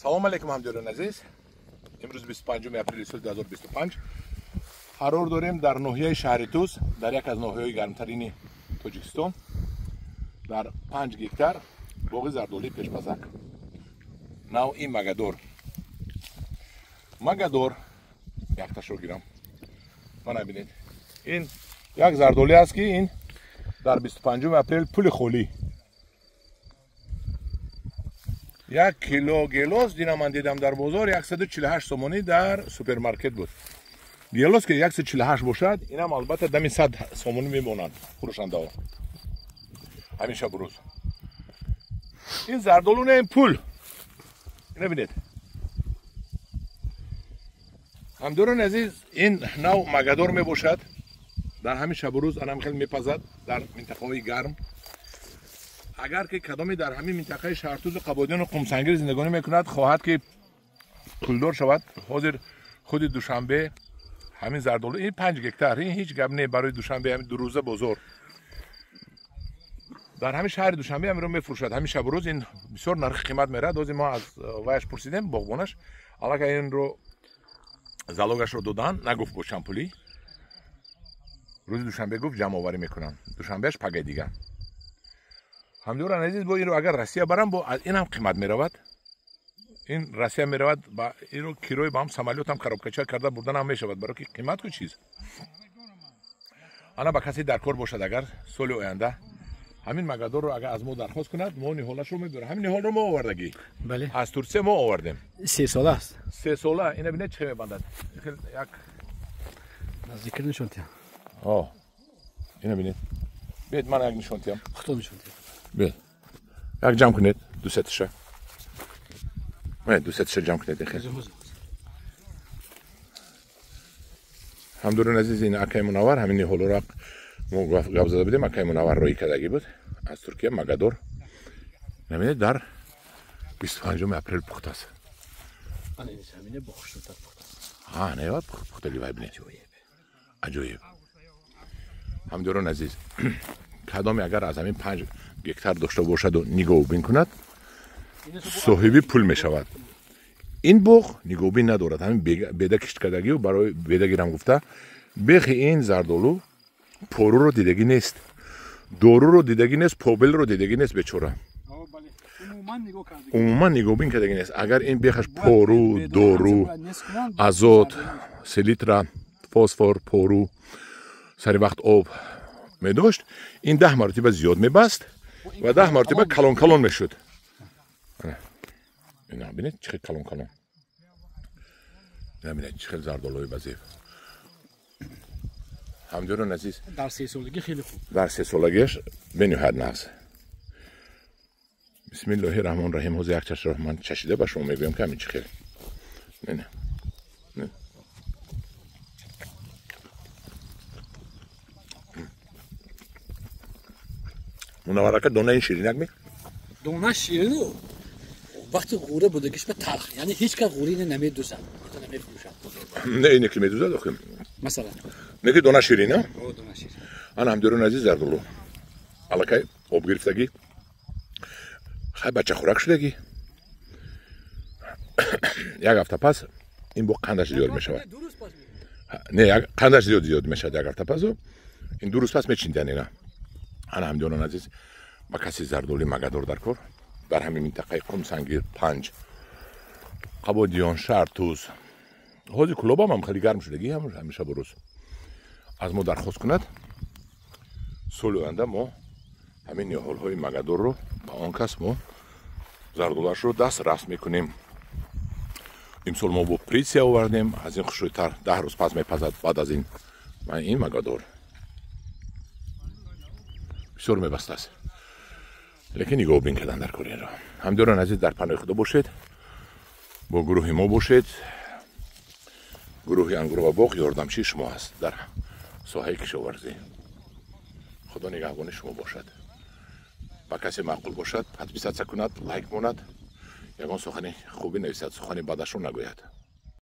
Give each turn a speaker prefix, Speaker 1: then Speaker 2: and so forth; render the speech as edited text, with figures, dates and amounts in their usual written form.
Speaker 1: Салом алейкум ҳамдиёрони азиз. Имрӯз 25 апрели соли 2025 қарор дорем дар ноҳияи шаҳри Тӯс, дар як аз ноҳияҳои гармтарини Тоҷикистон, дар 5 гектар боғи зардолии пешпазак. Навъи Магадор. Магадор якташро гирам. Мана бинед. Ин як зардолӣ аст, ки ин дар 25 апрел пули холӣ. Як кило гелос дина ман дидам дар бозор 148 сомонӣ дар супермаркет буд. Гелос ки 148 бошад, инам албатта дами 100 сомонӣ мемонад фурӯшандаҳо. Ҳамин шабу рӯз. Ин зардолу не, ин пул. Ина бинед. Ҳамдорони азиз, ин нав Магадор мебошад. Дар ҳамин шабу рӯз анам хел мепазад дар минтақаҳои гарм. Агар ки кадоме дар ҳамин минтақаи Шаҳртӯзу Қабодиёну Қумсангир зиндагонӣ мекунад, хоҳад ки пулдор шавад, ҳозир худи Душанбе ҳамин зардолу, ин 5 гектар, ин ҳеҷ гап не барои Душанбе, ҳамин дурӯза бозор. Дар ҳамин шаҳри Душанбе ҳаминро мефурӯшад. Ҳамин шабу рӯз ин бисёр нархи қимат мерад. Ҳозир мо аз ваяш пурсидем, боғбонаш, аллакай инро залогашро додан, нагуфт бо чанд пулӣ. Рӯзи душанбе гуфт ҷамъоварӣ мекунам. Душанбеаш пагай дигар. Ҳамдиёран азиз, бо инро агар Россия барам, бо аз инам қимат меравад. Ин Россия меравад, ба инро кирои ба ҳам самолётам коробкача карда бурдан ҳам мешавад, барои ки қимат ку чиз. Ана ба касе дар кор бошад, агар соли оянда ҳамин Магадорро агар аз мо дархост кунад, мо ниҳолашро мебарем. Ҳамин ниҳолро мо овардагӣ.
Speaker 2: Бале.
Speaker 1: Аз Турсия мо овардем.
Speaker 2: 3 сола аст.
Speaker 1: 3 сола. Ина бинед чӣ мебандад. Як
Speaker 2: наздикр нишон диҳам.
Speaker 1: О. Ина бинед. Биёед ман як нишон диҳам.
Speaker 2: Худо нишон диҳам.
Speaker 1: Биёед. Як ҷамъ кунед, ду се тиша. Не, ду се тиша ҷамъ кунед хел. Ҳамдурон азиз, ин акаи Мунаввар ҳамин ниҳолро мо гап зада будем, акаи Мунаввар роҳӣ кардагӣ буд аз Туркия Магадор. Намедонед дар 25
Speaker 2: апрел
Speaker 1: пухтааст.
Speaker 2: Ана ин ҳамине бо хушнутар пухтааст.
Speaker 1: Ҳа, не, пухтагӣ вай бинед. Аҷоиб. Ҳамдурон азиз, кадоме агар аз ҳамин 5 гектар дошта бошаду нигоҳубин кунад, соҳиби пул мешавад. Ин боғ нигоҳубин надорад. Ҳамин беда кишт кардагию барои беда гирам гуфта, бехи ин зардолу поруро дидагӣ нест, доруро дидагӣ нест, побелро дидагӣ нест бечора. Умуман нигоҳубин кардагӣ нест. Агар ин бехаш пору, дору, азот, селитра, фосфор, пору, сари вақт об медошт, ин 10 маротиба зиёд мебаст ва 10 маротиба калон-калон мешуд. Ина бинед чӣ хел калон-калон. Ина бинед чӣ хел зардолуи базеб. Ҳамдиёрон азиз,
Speaker 2: дар 3 солагӣ хеле хуб.
Speaker 1: Дар 3 солагиаш бениҳоят нағз. Бисмиллоҳи раҳмони раҳим. Ҳозир як чашро ман чашида ба шумо мегӯям ки ҳамин чӣ хел. Не, не. Мунаввар ака, дона ин ширинак ми?
Speaker 2: Дона ширину вақти ғӯра будагиш ба талх, яъне ҳеҷ кас ғӯри ина намедузад, намефурӯшад.
Speaker 1: Не, ине ки медузад охир.
Speaker 2: Масалан.
Speaker 1: Не ки дона ширин, а?
Speaker 2: О, дона ширин.
Speaker 1: Ана ҳамдиёрони азиз, зардолу. Аллакай об гирифтагӣ. Хай бачахӯрак шудагӣ. Як ҳафта пас ин бо қандаш зиёд мешавад. Не, қандаш зиёд мешавад як ҳафта пасу ин 2 рӯз пас мечиндиан ина. Ана ҳамдиёрон азиз, ба каси зардоли Магадор дар кор дар ҳамин минтақаи Қумсангир 5, Қабодиён, Шаҳртӯз, ҳозир Кӯлобам ҳам хеле гарм шудагӣ, ҳамин шабу рӯз аз мо дархост кунад, соли оянда мо ҳамин ниҳолҳои Магадорро ба он кас мо зардолашро даст раст мекунем. Имсол мо бо Притсия овардем, аз ин хушрӯйтар 10 рӯз пас мепазад. Баъд аз ин ин Магадор бисёр мебастааст, лекин нигоҳубин кардан дар кори инро. Ҳамдиёрон азиз, дар паноҳи Худо бошед, бо гурӯҳи мо бошед. Гурӯҳи Ангур ва боғ ёрдамчии шумо аст дар соҳаи кишоварзӣ. Худо нигаҳбони шумо бошад. Ба касе маъқул бошад, подписатсия кунад, лайк монад, ягон сухани хубӣ нависад, сухани бадашро нагӯяд.